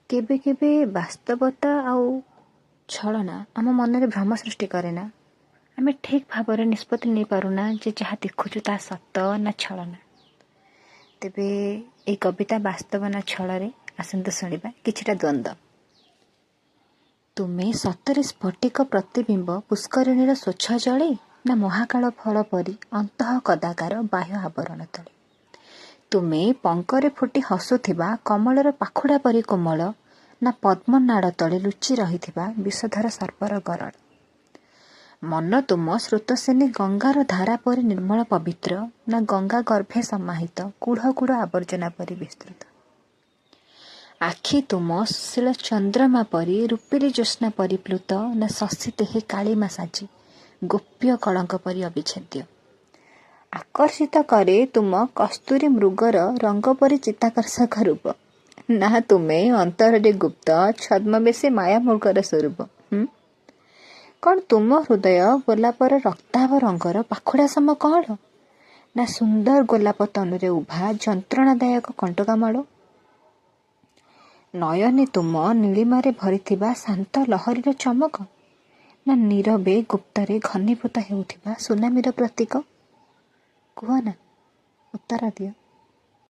କେବେ କେବେ ବାସ୍ତବତା ଆଉ ଛଳନା ଆମ ମନରେ ଭ୍ରମ ସୃଷ୍ଟି କରେ ନା? ଆମେ ଠିକ୍ ଭାବରେ ନିଷ୍ପତ୍ତି ନେଇପାରୁନା ଯେ ଯାହା ଦେଖୁଛୁ ତାହା ସତ ନା ଛଳନା। ତେବେ ଏଇ କବିତା ବାସ୍ତବ ନା ଛଳରେ ଆସନ୍ତୁ ଶୁଣିବା କିଛିଟା ଦ୍ୱନ୍ଦ୍ୱ। ତୁମେ ସତରେ ସ୍ଫଟିକ ପ୍ରତିବିମ୍ବ ପୁଷ୍କରିଣୀର ସ୍ୱଚ୍ଛ ଜଳେ ନା ମହାକାଳ ଫଳ ପରି ଅନ୍ତଃ କଦାକାର ବାହ୍ୟ ଆବରଣ ତଳେ? ତୁମେ ପଙ୍କରେ ଫୁଟି ହସୁଥିବା କମଳର ପାଖୁଡ଼ା ପରି କୋମଳ ନା ପଦ୍ମନାଡ଼ ତଳେ ଲୁଚି ରହିଥିବା ବିଷଧର ସର୍ପର ଗରଳ? ମନ ତୁମ ସ୍ରୋତସ୍ୱିନୀ ଗଙ୍ଗାର ଧାରା ପରି ନିର୍ମଳ ପବିତ୍ର ନା ଗଙ୍ଗା ଗର୍ଭେ ସମାହିତ କୁଢ଼ କୁଢ଼ ଆବର୍ଜନା ପରି ବିସ୍ତୃତ? ଆଖି ତୁମ ସୁଶୀଳ ଚନ୍ଦ୍ରମା ପରି ରୂପିଲି ଜ୍ୟୋତ୍ସ୍ନା ପରିପ୍ଲୁତ ନା ଶଶୀ ଦେହେ କାଳିମା ସାଜି ଗୋପ୍ୟ କଳଙ୍କ ପରି ଅବିଚ୍ଛେଦ୍ୟ? ଆକର୍ଷିତ କରେ ତୁମ କସ୍ତୁରୀ ମୃଗର ରଙ୍ଗ ପରି ଚିତ୍ତାକର୍ଷକ ରୂପ ନା ତୁମେ ଅନ୍ତରରେ ଗୁପ୍ତ ଛଦ୍ମବେଶୀ ମାୟାମୃଗର ସ୍ୱରୂପ? କ'ଣ ତୁମ ହୃଦୟ ଗୋଲାପର ରକ୍ତାଭ ରଙ୍ଗର ପାଖୁଡ଼ା ସମ କଅଁଳ ନା ସୁନ୍ଦର ଗୋଲାପ ତନୁରେ ଉଭା ଯନ୍ତ୍ରଣାଦାୟକ କଣ୍ଟକାମାଳ? ନୟନେ ତୁମ ନୀଳିମାରେ ଭରିଥିବା ଶାନ୍ତ ଲହରୀର ଚମକ ନା ନୀରବେ ଗୁପ୍ତରେ ଘନୀଭୂତ ହେଉଥିବା ସୁନାମିର ପ୍ରତୀକ? କୁହ ନା, ଉତ୍ତର ଦିଅ।